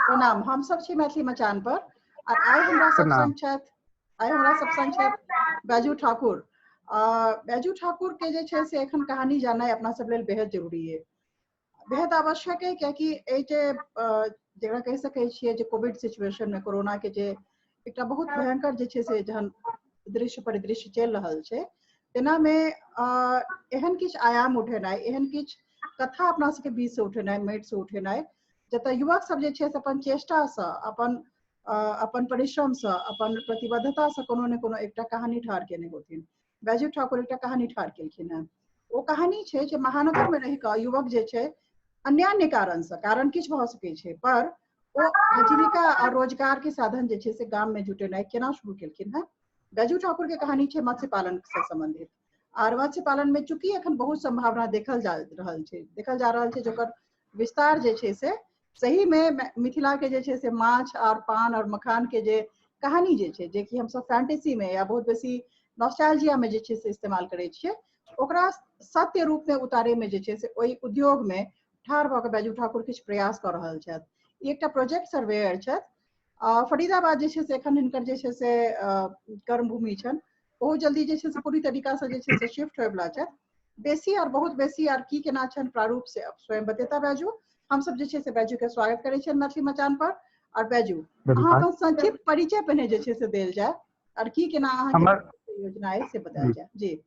प्रणाम। हम सब छी मैथिली मचान पर और आइ हमरा सब संग छथि, आइ हमरा सब संग छथि बैजू ठाकुर। बैजू ठाकुर के जे छै से एखन कहानी जाननाइ अपना सब लेल बेहद जरूरी है, बेहद आवश्यक है, कियाकि एहि जे जकरा कहि सकै छियै जे कोविड सिचुएशन में कोरोना के जे एकटा बहुत भयंकर जे छै से जहन दृश्य परिदृश्य चलि रहल छै, तेना में एहन किछु आयाम उठेनाइ, एहन किछु कथा अपना सबके बीच से उठेनाइ, माटि से उठेनाइ, जतऽ युवक सब जे छै से अपन चेष्टा से, अपन परिश्रम से, अपन प्रतिबद्धता से कोनो ने कोनो एकटा कहानी ठाढ़ केने होथिन। बैजू ठाकुर एकटा कहानी ठाढ़ केलखिन हेँ। ओ कहानी छै जे महानगर में रहि कऽ युवक जे छै अन्यान्य कारण से, कारण किछु भऽ सकै छै, पर ओ आजीविका आ रोजगार के साधन जे छै से गाम में जुटेनाइ केना शुरू केलखिन हेँ। बैजू ठाकुर के कहानी छै मत्स्य पालन से संबंधित, आर मत्स्य पालन में चूंकि एखन बहुत संभावना देखल जा रहल छै, देखल जा रहल छै जकर विस्तार जे छै से सही में मिथिला के जे छै से माछ और पान और मखान के जे कहानी जे छै, जे कि हमसब फैंटेसी में या बहुत बेसी नॉस्टैल्जिया में जे छै से इस्तेमाल करै छियै, ओकरा सत्य रूप में उतारे में जे छै से ओहि उद्योग में ठाढ़ भऽ कऽ बैजू ठाकुर किछु प्रयास कऽ रहल छथि। ई एकटा प्रोजेक्ट सर्वेयर छथि। फरीदाबाद जे छै से एखन हिनकर जे छै से कर्मभूमि छनि। बहुत जल्दी जे छै से पूरी तरीका से जे छै से शिफ्ट होयवला छथि। बेसी और बहुत बेसी आर की केना छनि प्रारूप से अब स्वयं बतेता बैजू। हमसब जे छै से बैजू के स्वागत करै छियनि मैथिली मचान पर। और बैजू, अहाँ अपन संक्षिप्त परिचय पहिने जे छै से देल जाय और की केना अहाँके योजना अछि से बतायल जाय। जी,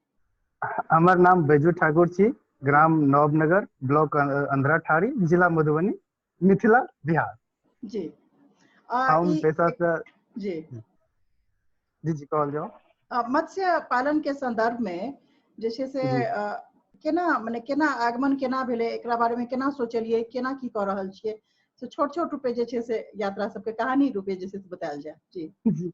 हमर नाम बैजू ठाकुर छी, ग्राम नवनगर, ब्लॉक अंधराठारी, जिला मधुबनी, मिथिला, बिहार। जी, हम पेशा से जी जी जी कहल जाओ। मत्स्य पालन के संदर्भ में जे छै से केना मने केना आगमन केना भेलै, एकरा बारे में केना सोचलियै, केना की कऽ रहल छियै, से छोट छोट रूपे जे छै से यात्रा सबके कहानी रूपे जे छै से बतायल जाय। जी जी,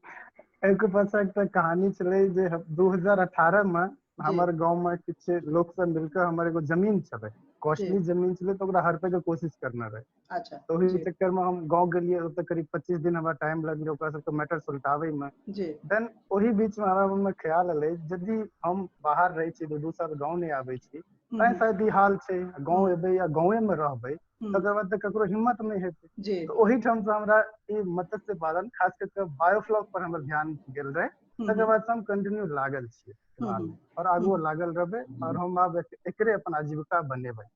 एहिके पाछा एकटा कहानी छलै जे 2018 में हमर गाँव में किछु लोक सब मिलकर हमर एगो जमीन छलै, कॉस्टली जमीन छलै, तऽ ओकरा हड़पे के कोशिश करने रहै। अच्छा, तऽ ओहि चक्कर में हम गाँव गेलियै, ओतऽ करीब 25 दिन हमरा टाइम लगलै ओकरा सबके मैटर सुलटाबै में। देन ओहि बीच में हमरा मन में ख्याल एलै, यदि हम बाहर रहै छी, 2-2 साल गाँव नहि आबै छी, तैं शायद ई हाल छै, गाँव एबै या गाँवे में रहबै तकर बाद तऽ ककरो हिम्मत नहि हेतै। तऽ ओहिठाम से हमरा ई मत्स्य पालन, खास कऽ के बायोफ्लॉक पर हमर ध्यान गेल रहै। तकर बाद से हम कंटिन्यू लागल छियै और आगुओ लागल रहबै और हम आब एकरे अपन आजीविका बनेबै।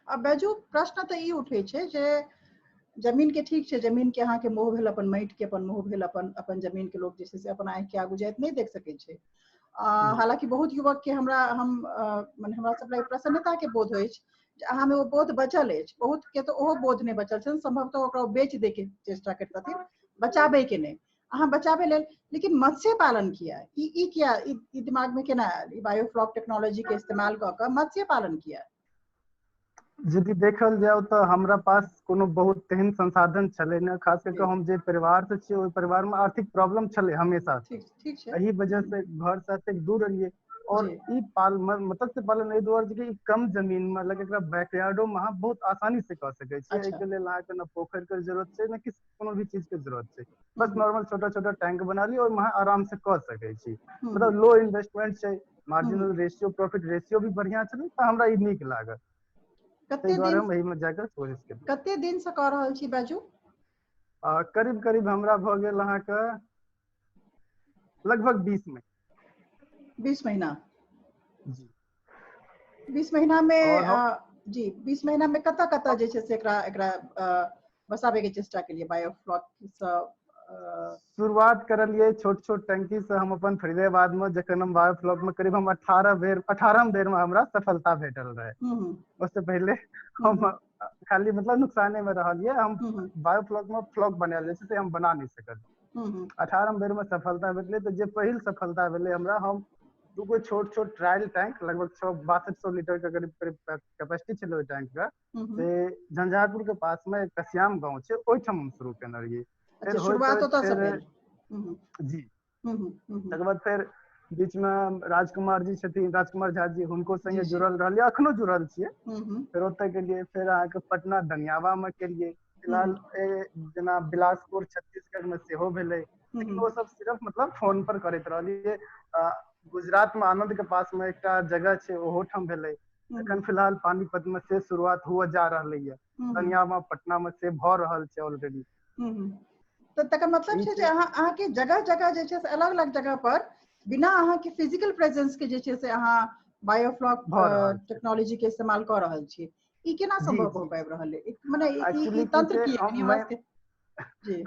आ बैजू, प्रश्न तऽ ई उठै छै जे जमीन के ठीक छै, जमीन के अहाँके मोह भेल, अपन माटि के अपन मोह भेल, अपन अपन जमीन के लोक जे छै से अपन आँखि के आगू जाइत नहि देख सकै छै। हालांकि बहुत युवक के हमरा हम मने हमरा सब लग प्रसन्नता के बोध अछि जे अहाँ में ओ बोध बचल अछि। बहुत के तऽ ओहो बोध नहि बचल छनि, संभवतः ओकरा बेच दै के चेष्टा करतथिन, बचाबै के नहि। अहाँ बचाबै लेल, लेकिन मत्स्य पालन किया, ई किया, ई दिमाग में केना आयल, ई बायोफ्लॉक टेक्नोलॉजी के इस्तेमाल कऽ कऽ मत्स्य पालन किया? यदि देखल जाय तऽ हमरा पास कोनो बहुत तेहन संसाधन छलै ने, खास कऽ हम जे परिवार से छियै ओहि परिवार में आर्थिक प्रॉब्लम छलै हमेशा। ठीक छै, एहि वजह से घर से एतेक दूर एलियै। और ई मत्स्य पालन एहि दुआरे कि कम जमीन में, लेकिन एकरा बैकयार्डो में अहाँ बहुत आसानी से कऽ सकै छी। एहिके लेल अहाँके ने पोखरि के जरूरत छै, ने किछु कोनो भी चीज के जरूरत छै, बस नॉर्मल छोटा छोटा टैंक बना लियौ, ओहिमे अहाँ आराम से कऽ सकै छी। मतलब लो इन्वेस्टमेंट छै, मार्जिनल रेशियो, प्रॉफिट रेशियो भी बढ़िया छलै, तऽ हमरा ई नीक लागल। कते दिन एहिमे जाकर कोशिश केलियै। कते दिन से कऽ रहल छी बैजू? करीब करीब हमरा भऽ गेल अहाँके लगभग 20 महीना। 20 महीना? जी। 20 महीना में जी, 20 महीना में कतऽ कतऽ जे छै से एकरा एकरा बसाबे के चेष्टा केलियै बायोफ्लॉक सँ? शुरुआत करलियै छोट छोट टंकी से हम अपन फरीदाबाद में, जखन हम बायोफ्लॉक में करीब हम 18 बेर में हमरा सफलता भेटल रहे। उससे पहले हम खाली मतलब नुकसाने में रहलियै। हम बायोफ्लॉक में फ्लॉक बनायल जाइ छै से हम बना नहीं सकल। 18 बेर में सफलता भेटलै। तऽ जे पहिल सफलता भेलै हमरा, हम दूगो छोट छोट ट्रायल टैंक लगभग 6200 लीटर के करीब करीब कैपेसिटी छलै ओहि टैंक के, से झंझारपुर के पास में कसियाम गाँव छै, ओहिठाम हम शुरू केने रहियै। फेर शुरुआत ओतऽ से भेल। जी। तकर बाद फेर बीच में राजकुमार जी छथिन, राजकुमार झा जी, हुनको संगे जुड़ल रहलियै, अखनो जुड़ल छियै। फेर ओतऽ गेलियै, फेर अहाँके पटना दनियावा में केलियै। फिलहाल जेना बिलासपुर छत्तीसगढ़ में सेहो भेलै, लेकिन ओ सब सिर्फ मतलब फोन पर करैत रहलियै। गुजरात में आनंद के पास में एकटा जगह छै, ओहो ठाम भेलै। एखन फिलहाल पानीपत में से शुरुआत हुआ जा रहलै ये, दनिया में, पटना में से भऽ रहल छै ऑलरेडी। तऽ तकर मतलब छै जे अहाँ के जगह जगह जे छै से अलग अलग जगह पर बिना अहाँ के फिजिकल प्रेजेंस के जे छै से अहाँ बायोफ्लॉक टेक्नोलॉजी के इस्तेमाल कऽ रहल छी। ई केना संभव हो पाबि रहल है? मने ई तंत्र की है?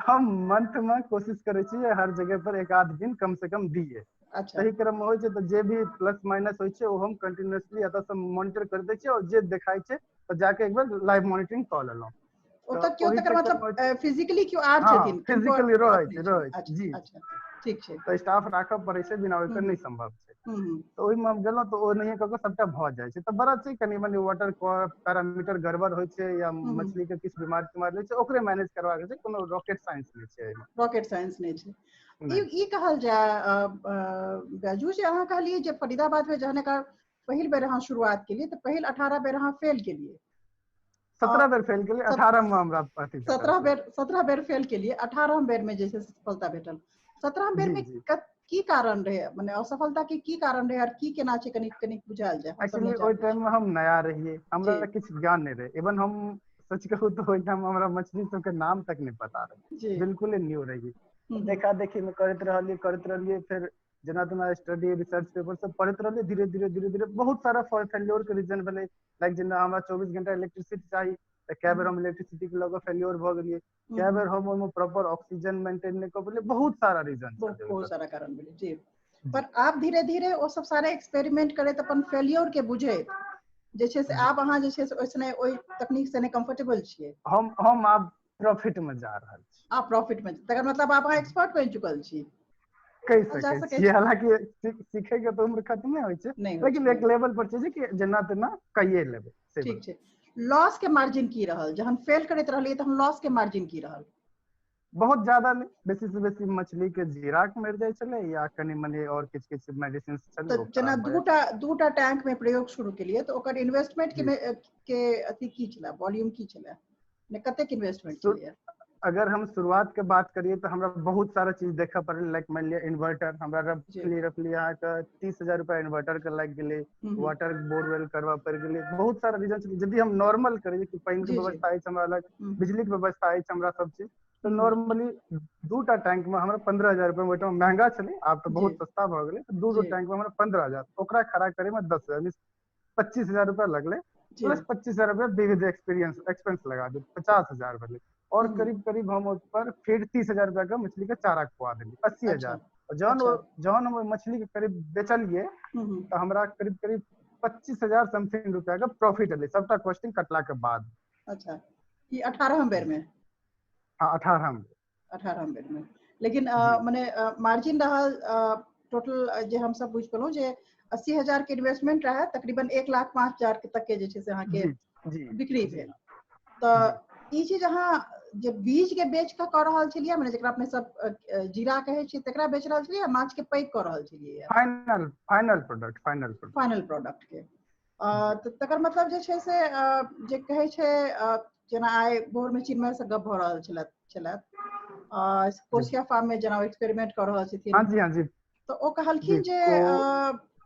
हम मंथ में कोशिश करै छी हर जगह पर एक आध दिन कम से कम दिए। अच्छा। सही क्रम में होइ छै तऽ जे भी प्लस माइनस होइ छै ओ हम कंटिन्यूअसली एतऽ से मोनिटर कर दै छियै, और जे देखाइ छै तऽ जाके एक बेर लाइव मोनिटरिंग कऽ लेलहुँ। ओतऽ केओ तकर मतलब फिजिकली केओ आर छथिन? फिजिकली रहै छै, रहै छै जी। अच्छा, ठीक छै। तऽ स्टाफ राखऽ पड़ै छै, बिना ओकर नहि सम्भव छै। तऽ ओहिमे हम गेलहुँ तऽ ओ नहिये कऽ कऽ सबटा भऽ जाइ छै। तऽ बड़ा छै, कनि मनि वाटर पैरामीटर गड़बड़ होइ छै या मछली के किछु बीमार तीमार होइ छै, ओकरे मैनेज करबाक छै, कोनो रॉकेट साइंस नहि छै एहिमे। रॉकेट साइंस नहि छै। ई कहल जाय बैजू जे अहाँ कहलियै जे फरीदाबाद में जहन एकर पहिल बेर अहाँ शुरुआत केलियै तऽ पहिल 18 बेर अहाँ फेल केलियै। 17 बेर फेल केलियै, 18 में हमरा 17 बेर फेल केलियै, 18 बेर में जे छै सफलता भेटल। 17 बेर में की कारण रहे, माने असफलता के की कारण रहे और की केना छै, कनि कनि बुझायल जाय। एक्चुअली ओहि टाइम में हम नया रहियै, हमरा किछु ज्ञान नहि रहे। इवन हम सच कहू तऽ ओहि टाइम हमरा मछली सबके नाम तक नहि पता रहे, बिल्कुल न्यू रहियै। देखा देखी में करैत रहलियै, फिर जेना तेना स्टडी रिसर्च पेपर सब पढ़ैत रहलियै, धीरे धीरे धीरे धीरे बहुत सारा फेल्योर के रीजन भेलै। लाइक जेना हमरा 24 घंटा इलेक्ट्रिसिटी चाही तऽ कए बेर हम इलेक्ट्रिसिटी के लऽ कऽ फेल्योर भऽ गेलियै, कए बेर हम ओहिमे प्रॉपर ऑक्सीजन मेंटेन नहि कऽ पेलियै, बहुत सारा रीजन, बहुत सारा कारण भेलै जी। पर आप धीरे धीरे ओ सब सारा एक्सपेरिमेंट करैत अपन फेल्योर के बुझैत जे छै से आब अहाँ जे छै से ओइसने ओहि तकनीक से नहि कंफर्टेबल छियै। हम आब प्रॉफिट में जा रहल छी। आप प्रॉफिट में, तकर मतलब आप अहाँ एक्सपर्ट बनि चुकल छी कहि सकै छियै। हालांकि सीखे के तऽ उम्र खत्म होइ छै, लेकिन एक लेवल पर छै कि जेना तेना कइए लेबै। ठीक छै। लॉस के मार्जिन की रहल? जहन फेल करैत रहलियै तहन लॉस के मार्जिन की रहल? बहुत ज्यादा नहि, बेसी से बेसी मछली के जीरा के मरि जाइ छलै या कनि मनि और किछु किछु मेडिसिन छलै। तऽ जेना दूटा टैंक में प्रयोग शुरू केलियै तऽ ओकर इन्वेस्टमेंट के अथी की छलै, वॉल्यूम की छलै, ने कतेक इन्वेस्टमेंट छलै? अगर हम शुरुआत के बात करिए तो हमरा बहुत सारा चीज देखऽ पड़ल। लाइक मान लिअ इन्वर्टर हमरा रफली अहाँके 30,000 रुपया इन्वर्टर के लागि गेलै, वाटर बोरवेल करबा पड़ि गेलै, बहुत सारा रीजन छै। यदि हम नॉर्मल करिए कि पानि के व्यवस्था अछि हमरा अलग, बिजली के व्यवस्था अछि हमरा सब चीज, तऽ नॉर्मली दूटा टैंक में हमरा 15,000 रुपया, ओहिठाम महंगा छलै, आब तऽ बहुत सस्ता भऽ गेलै, दू टैंक में हमरा 15,000, ओकरा खड़ा करे में 10,000, 25,000 रुपया लगलै, प्लस 25,000 रुपया विविध एक्सपेंस लगा दियौ, 50,000 भेलै। और करीब करीब हम उस पर फिर 30,000 रुपया के मछली के चारा खुआ देलियै, 80,000। जहन हम मछली के करीब बेचलियै तऽ हमरा करीब करीब 25,000 समथिंग रुपया के प्रॉफिट एलै, सबटा कॉस्टिंग कटला के बाद। अच्छा, ई 18 बेर में? हाँ, 18 बेर में। लेकिन मने मार्जिन रहल टोटल जे हम सब बुझि पेलहुँ जे 80,000 के इन्वेस्टमेंट रहे, तकरीबन 1,05,000 तक के जे छै से अहाँके बिक्री भेल। तऽ ई चीज अहाँ जे बीज के बेच कऽ कऽ रहल छलियै, मने जकरा अपने सब जीरा कहै छियै तकरा बेच रहल छलियै, माछ के पैघ कऽ रहल छलियै? फाइनल प्रोडक्ट, फाइनल प्रोडक्ट के। तऽ तकर मतलब जे छै से जे कहै छै, जेना आइ भोर में चिन्मय से गप भऽ रहल छलथि, कोशिया फार्म में जेना एक्सपेरिमेंट कऽ रहल छथिन। हाँ जी, हाँ जी। तऽ ओ कहलखिन जे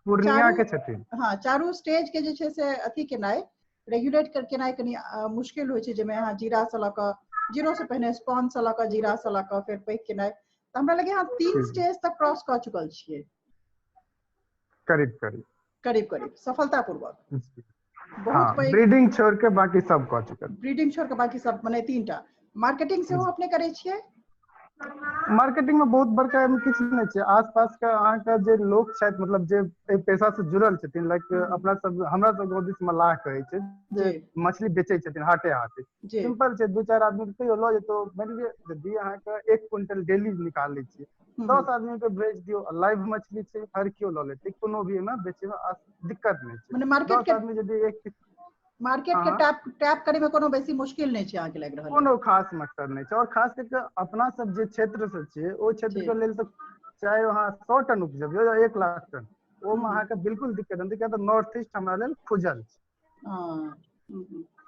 पूर्णिया के छथिन, हाँ, चारू स्टेज के जे छै से अथी केनाइ, रेगुलेट केनाइ कनि मुश्किल होइ छै, जाहिमे अहाँ जीरा से लऽ कऽ, जीरो से पहिने स्पॉन से लऽ कऽ जीरा से लऽ कऽ फेर पैघ केनाइ। तऽ हमरा लगैया अहाँ 3 स्टेज तक क्रॉस कऽ चुकल छियै। करीब करीब करीब करीब सफलतापूर्वक। बहुत पैघ ब्रीडिंग छोड़ के बाकी सब कऽ चुकल। ब्रीडिंग छोड़ के बाकी सब, मने 3टा। मार्केटिंग सेहो अपने करै छियै? मार्केटिंग में बहुत बड़का एहिमे किछु नहि छै। आस पास के अहाँके जे लोक छथि, मतलब जे एहि पेशा से जुड़ल छथिन, लाइक अपना सब, हमरा सब गाँव दिस मल्लाह कहै छै, जे मछली बेचै छथिन हाटे हाटे, सिंपल छै, 2-4 आदमी के कहियो लऽ जेतौ। मानि लिअ यदि अहाँके 1 क्विंटल डेली निकालै छियै, 10 आदमी के बेच दियौ, लाइव मछली छै, हर केओ लऽ लेतै, कोनो भी एहिमे बेचै में दिक्कत नहि छै। मार्केट 10 आदमी यदि एक मार्केट के टैप करे में कोनो बेसी मुश्किल नहीं छै अहाँके लागि रहल? कोनो खास मकसद नहीं छै। और खास करके अपना सब जे क्षेत्र से छियै, ओहि क्षेत्र के लेल तऽ चाहे अहाँ 100 टन उपजबियौ या 1 लाख टन, ओहिमे अहाँके बिल्कुल दिक्कत नहि, किया तऽ नॉर्थ ईस्ट हमरा लेल खुजल छै,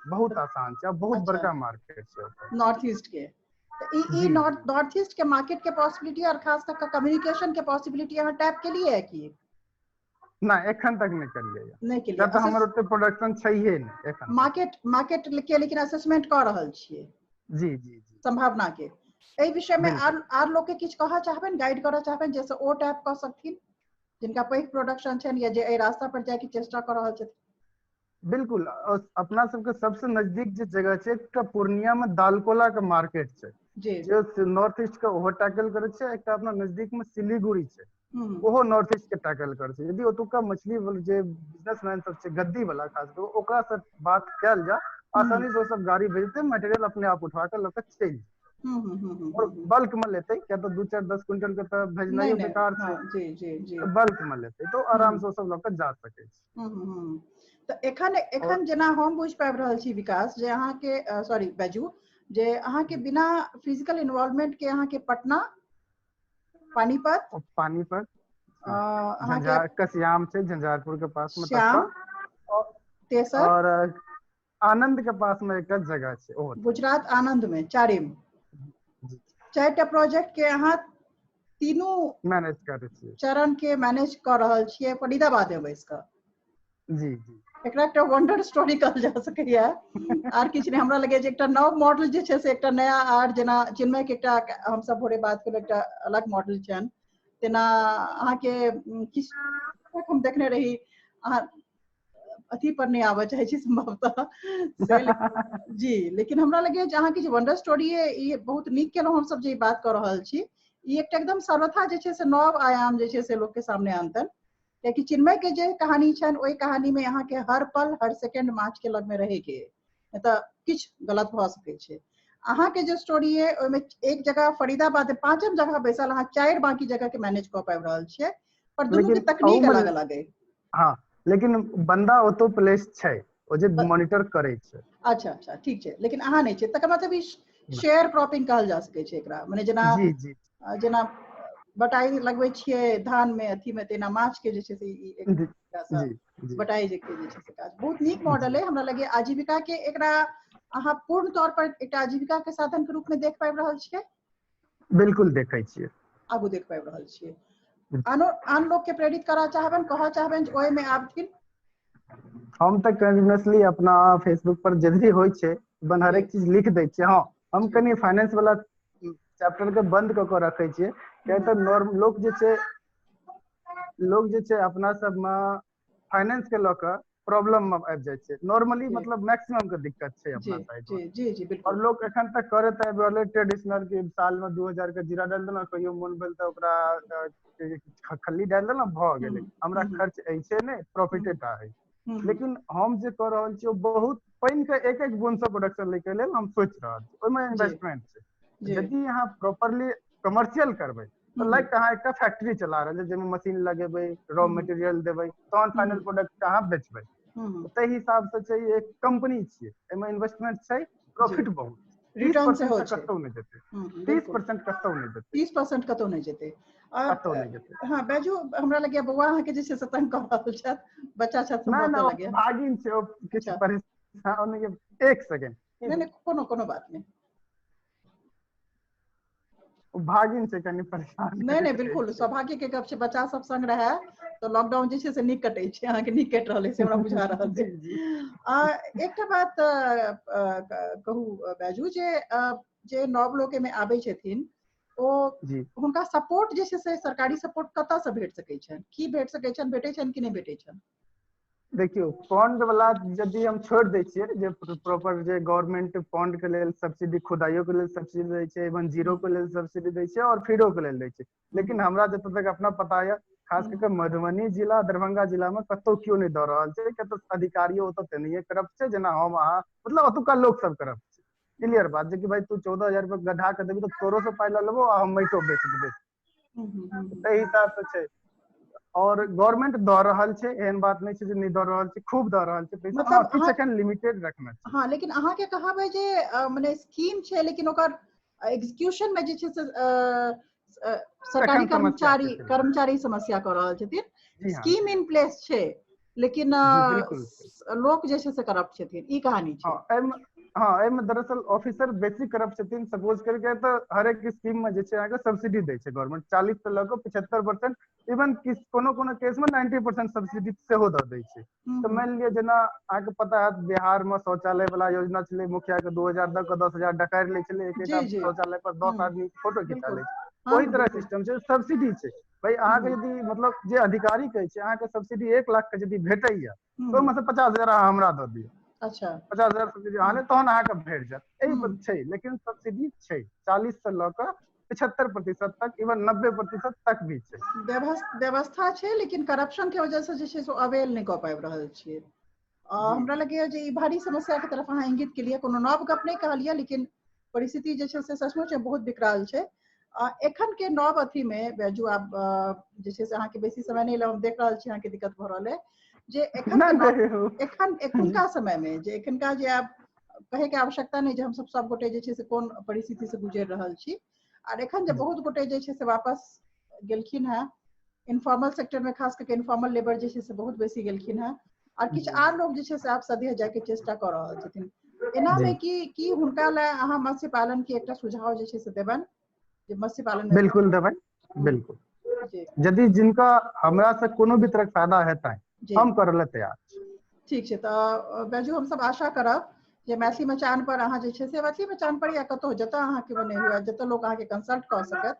बहुत आसान छै, बहुत बड़का मार्केट छै नॉर्थ ईस्ट के। ई नॉर्थ ईस्ट के मार्केट के पॉसिबिलिटी और खास करके कम्युनिकेशन के पॉसिबिलिटी अहाँ टैप केलिए है की? नहि, एखन तक नहि केलियै। नहि केलियै। तऽ हमर ओते प्रोडक्शन छैहे नहि एखन। मार्केट मार्केट के लेकिन असेसमेंट कऽ रहल छियै। जी जी जी, संभावना के। एहि विषय मे आर आर लोक के किछु कहऽ चाहबनि, गाइड करऽ चाहबनि, जाहिसँ ओ टैप कऽ सकथिन जिनका पैघ प्रोडक्शन छनि या जे एहि रास्ता पर जायके चेष्टा कऽ रहल छथिन? बिल्कुल, अपना सबके सबसे नजदीक जे जगह छै, एकटा पूर्णिया में दालकोला के मार्केट छै जे नॉर्थ ईस्ट के ओहो टैकल करै छै। एकटा अपना नजदीक में सिलीगुड़ी छै, ओहो नॉर्थ ईस्ट के टैकल करै छै। यदि ओतुका मछली जे बिजनेसमैन सब छै, गद्दी वाला खास कर, ओकरा से बात कयल जाय, आसानी से सब गाड़ी भेजते, मटेरियल अपने आप उठा के लऽ के चलि, और बल्क में लेते, क्या तो 2-4-10 क्विंटल के तऽ भेजनाइ बेकार छै। जी जी जी, बल्क में लेते तो आराम से सब लऽ के जा सकै छै। तऽ एखन एखन जेना हम बुझि पाबि रहल छी विकास, जे अहाँके, सॉरी बैजू, जे अहाँके बिना फिजिकल इन्वॉल्वमेंट के अहाँके पटना, पानीपत, पानीपत, अहाँके कसियाम छै झंझारपुर के पास में, श्याम, तेसर और आनंद के पास में एकटा जगह छै ओ गुजरात आनंद में, चारिम चारिटा प्रोजेक्ट के अहाँ तीनू मैनेज करै छियै, चरण के मैनेज कऽ रहल छियै फरीदाबाद में बैस कऽ। जी जी, एकरा एकटा वंडर स्टोरी कहल जा सकैया, आर किछु नहि। हमरा लगैया जे एकटा नव मॉडल जे छै से एकटा नया, आर जेना चिन्मय के एकटा हमसब भोरे बात केलहुँ, एकटा अलग मॉडल छनि, तेना अहाँके किछु हम देखने रही, अहाँ अथी पर नहि आबऽ चाहै छी संभवतः जी, लेकिन हमरा लगैया जे अहाँके जे वंडर स्टोरी है, ई बहुत नीक केलहुँ हमसब जे बात कऽ रहल छी। ई एकटा एकदम सर्वथा जे छै से नव आयाम जे छै से लोक के सामने आनतनि, कियाकि चिन्मय के जे कहानी छनि ओहि कहानी में अहाँके हर पल हर सेकेंड माछ के लग में रहे के, तऽ किछु गलत भऽ सकै छै। अहाँके जे स्टोरी है ओहिमे एक जगह फरीदाबाद, पांचम जगह बैसल अहाँ चारि बाकी जगह के मैनेज कऽ पाबि रहल छियै, पर दुनू के तकनीक अलग अलग है। हाँ, लेकिन बंदा ओतो प्लेस छै, ओ जे मॉनिटर करै छै। अच्छा अच्छा, ठीक छै, लेकिन अहाँ नहि छै, तकर मतलब ई शेयर क्रॉपिंग कहल जा सकै छै एकरा, माने जेना जी जी जेना बटाई लगबै छियै धान में अथी में, तेना माछ के जे छै से ई बटाई जे के जे छै से काज। बहुत नीक मॉडल है, हमरा लगे आजीविका के एकरा अहाँ पूर्ण तौर पर एकटा आजीविका के साधन के रूप में देख पाबि रहल छियै? बिल्कुल देखै छियै, आगू देख पाबि रहल छियै। आनो आन लोक के प्रेरित करऽ चाहबनि, कहऽ चाहबनि जे ओहिमे आबथिन? हम तऽ कंटिन्यूअसली अपना फेसबुक पर जे भी होइ छै बन हरेक चीज लिख दै छियै। हाँ, हम कनि फाइनेंस वाला चैप्टर के बंद कऽ के रखै छियै, किया तऽ नॉर्म लोक जे छै, लोक जे छै अपना सबमे फाइनेंस के लऽ कऽ प्रॉब्लम में आबि जाइ छै नॉर्मली, मतलब मैक्सिमम के दिक्कत छै अपना साइड में। जी जी, बिल्कुल। और लोक एखन तक करैत आबि रहलै ट्रेडिशनल कि साल में 2000 के जीरा डालि देलहुँ, कहियो मोन भेल तऽ ओकरा खल्ली डालि देलहुँ, भऽ गेलै, हमरा खर्च अछि नहि, प्रॉफिटे टा अछि। लेकिन हम जे कऽ रहल छी ओ बहुत पानि के एक एक बूंद से प्रोडक्शन लै के लेल हम सोचि रहल छी, ओहिमे इन्वेस्टमेंट छै। यदि अहाँ प्रॉपरली कमर्शियल करबै तऽ लाइक अहाँ एकटा फैक्ट्री चला रहल छी जाहिमे मशीन लगेबै, रॉ मटेरियल देबै, तहन फाइनल प्रोडक्ट अहाँ बेचबै, ताहि हिसाब से छै। एक कंपनी छियै, एहिमे इन्वेस्टमेंट छै, प्रॉफिट बहुत, रिटर्न सेहो छै, कतौ नहि जेतै, 30% कतौ नहि जेतै, 30% कतौ नहि जेतै, कतौ नहि जेतै। हाँ बैजू, हमरा लगैया बौआ अहाँके जे छै से तंग कऽ रहल छथि, बच्चा छथि संभवतः लगैया। भागिन छै ओ, किछु परेशान, एक सेकेंड। नहि नहि, कोनो कोनो बात नहि, भागिन छै कनि परेशान। नहि नहि, बिल्कुल सौभाग्य के गप छै, बच्चा सब संग रहै तऽ लॉकडाउन जे छै से नीक कटै छै। अहाँके नीक कटि रहल है से हमरा बुझा रहल छै। एकटा बात कहू बैजू, जे जे नव लोक एहिमे आबै छथिन ओ हुनका सपोर्ट जे छै से सरकारी सपोर्ट कतऽ से भेट सकै छनि, की भेट सकै छनि, भेटै छनि कि नहि भेटै छनि? देखियौ, पॉन्ड वाला यदि हम छोड़ि दै छियै, जे प्रॉपर जे गवर्नमेंट पॉन्ड के लेल सब्सिडी, खुदाइयो के लेल सब्सिडी दै छै, इवन जीरो के लेल सब्सिडी दै छै और फीडो के लेल दै छै, लेकिन हमरा जतऽ तक अपना पता यऽ, खास कऽ के मधुबनी जिला, दरभंगा जिला में कतौ केओ नहि दऽ रहल छै, कतौ अधिकारियो ओतऽ तेनाहिये करप्ट छै जेना हम अहाँ, मतलब ओतुका लोक सब करप्ट छै। क्लियर बात जे कि भाई तू 14,000 रुपया गड्ढा के देबी तऽ तोरो से पाइ लऽ लेबो आ हम माटियो बेच देबै, ताहि हिसाब से छै। और गवर्नमेंट दऽ रहल छै, एहन बात नहि छै जे नहि दऽ रहल छै, खूब दऽ रहल छै पैसा, मतलब किछु एखन लिमिटेड रखना छै। हाँ, लेकिन अहाँके कहब है जे मने स्कीम छै, लेकिन ओकर एग्जीक्यूशन में जे छै से सरकारी कर्मचारी कर्मचारी समस्या कऽ रहल छथिन। स्कीम इन प्लेस छै, लेकिन लोक जे छै से करप्ट छथिन, ई कहानी छै। हाँ, एहिमे दरअसल ऑफिसर बेसी करप्ट छथिन। सपोज करके तऽ हर एक स्कीम में जे छै अहाँके सब्सिडी दै छै गवर्नमेंट 40 से लऽ कऽ 75%, इवन कोनो कोनो केस में 90% सब्सिडी सेहो दऽ दै छै। तऽ मानि लिअ जेना अहाँके पता हैत बिहार में शौचालय वाला योजना छलै, मुखिया के 2000 दऽ कऽ 10,000 डकारि लै छलै, एक एकटा शौचालय पर 10 आदमी फोटो खिंचा लै छै। ओहि तरह सिस्टम छै, सब्सिडी छै भाई। अहाँके यदि मतलब जे अधिकारी कहै छै अहाँके सब्सिडी 1 लाख के यदि भेटैया तऽ ओहिमे से 50,000 अहाँ हमरा दऽ दिअ। अच्छा, 50,000 सब्सिडी अहाँ ले तहन अहाँके भेट जायत। एहि छै, लेकिन सब्सिडी छै 40 से लऽ कऽ 75% तक, इवन 90% तक भी छै। व्यवस्था छै, लेकिन करप्शन के वजह से जे छै से अवेल नहि कऽ पाबि रहल छियै। हमरा लगैया जे ई भारी समस्या के तरफ अहाँ इंगित केलियै, कोनो नव गप नहि कहलियै, लेकिन परिस्थिति जे छै से सचमुच बहुत विकराल छै। एखन के नव अथी में बैजू आब जे छै से अहाँके बेसी समय नहि हम देख रहल छी अहाँके दिक्कत भऽ रहल है जे एखन एखन एखुनका समय में जे एखनका जे आब कहे के आवश्यकता नहि जे हमसब सब गोटे जे छै से कोन परिस्थिति से गुजरि रहल छी। आर एखन जे बहुत गोटे जे छै से वापस गेलखिन हेँ इनफॉर्मल सेक्टर में, खास करके इनफॉर्मल लेबर जे छै से बहुत बेसी गेलखिन हेँ, आर किछु आर लोग जे छै से आब सदिह जायके चेष्टा कऽ रहल छथिन। एना में की की हुनका लए अहाँ मत्स्य पालन के एकटा सुझाव जे छै से देबनि जे मत्स्य पालन? बिल्कुल देबै, बिल्कुल। यदि जिनका हमरा से कोनो भी तरह फायदा हेतै हम करऽ लए तैयार छी। ठीक छै, तऽ बैजू हमसब आशा करब जे मैथिली मचान पर अहाँ जे छै से मैथिली मचान पर या कतहु जतऽ अहाँके बने हुए, जतऽ लोक अहाँके कंसल्ट कऽ सकत,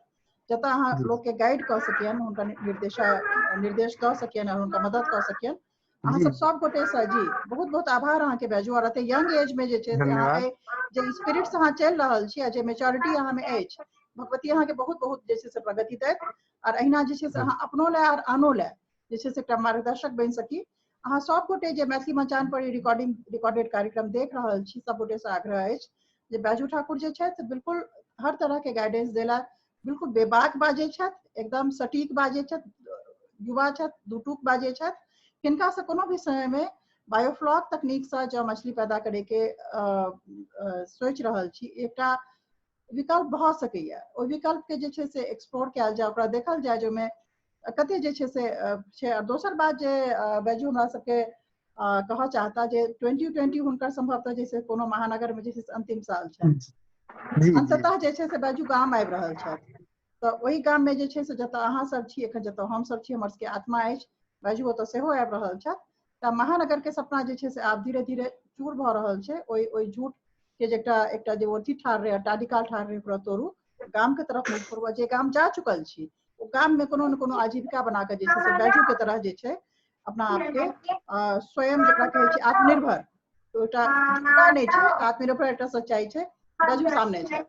जतऽ अहाँ लोक के गाइड कऽ सकियन, हुनका निर्देश दऽ सकियन और हुनका मदद कऽ सकियन, अहाँ सब सब गोटे से जी बहुत बहुत आभार अहाँके बैजू। और एते यंग एज में जे छै से अहाँ जे स्पिरिट से अहाँ चलि रहल छी आ जे मेच्योरिटी अहाँ में अछि, भगवती अहाँके बहुत बहुत जे छै से प्रगति दैत और अहिना जे छै से अहाँ अपनो लए और आनो लए जे छै से एकटा मार्गदर्शक बनि सकी। अहाँ सब गोटे जे मैथिली मचान पर रिकॉर्डेड कार्यक्रम देख रहल छी, सब गोटे से आग्रह अछि जे बैजू ठाकुर जे छथि बिल्कुल हर तरह के गाइडेंस देला, बिल्कुल बेबाक बाजै छथि, एकदम सटीक बाजै छथि, युवा छथि, दूटूक बाजै छथि। हिनका से कोनो भी समय में बायोफ्लॉक तकनीक से जँ मछली पैदा करे के सोचि रहल छी, एकटा विकल्प भऽ सकैया, ओहि विकल्प के जे छै से एक्सप्लोर कयल जाय, ओकरा देखल जाय जे ओहिमे कते जे छै से छै। और दोसर बात जे बैजू हमरा सबके कहऽ चाहता जे 2020 हुनकर संभवतः जे छै कोनो महानगर में जे छै से अंतिम साल छै, अंततः जे छै से बैजू गाम आबि रहल छथि। तऽ ओहि गाम में जे छै से जतऽ अहाँ सब छी एखन, जतऽ हम सब छी, हमर सबके आत्मा अछि, बैजू ओतऽ सेहो आबि रहल छथि। तऽ महानगर के सपना जे छै से आब धीरे धीरे चूर भऽ रहल छै। ओहि ओहि झूठ के जे एकटा जे अथी ठाढ़ रहै, अट्टालिका ठाढ़ रहै, ओकरा तोड़ू, गाम के तरफ मूव करू। जे गाम जा चुकल छी ओ गाम में कोनो ने कोनो आजीविका बना कऽ जे छै से बैजू के तरह जे छै अपना आपके स्वयं जकरा कहै छै आत्मनिर्भर, तो एकटा झूठा नहि छै, आत्मनिर्भर एकटा सच्चाई छै, बैजू सामने छै।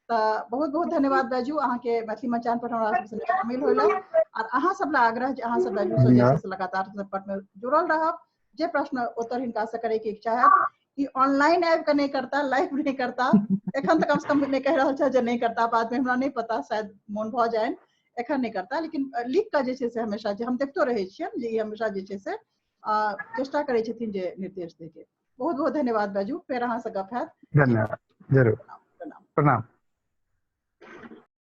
तऽ बहुत बहुत धन्यवाद बैजू, अहाँके मैथिली मचान पर हमरा सबसँ शामिल होय लए। और अहाँ सब लए आग्रह जे अहाँ सब बैजू से जे छै से लगातार संपर्क में जुड़ल रहब। जे प्रश्न उत्तर हिनका से करे के इच्छा है, ई ऑनलाइन आबि कऽ नहि करता, लाइव नहि करता, एखन तऽ कम से कम नहि कहि रहल छै जे नहि करता, बाद में हमरा नहि पता, शायद मोन भऽ जाय, एखन नहि करता, लेकिन लिख कऽ जे छै से हमेशा जे हम देखतो रहै छियनि जे ई हमेशा जे छै से चेष्टा करै छथिन जे निर्देश दै के। बहुत बहुत धन्यवाद बैजू, फेर अहाँ से गप हैत। धन्यवाद, जरूर, प्रणाम।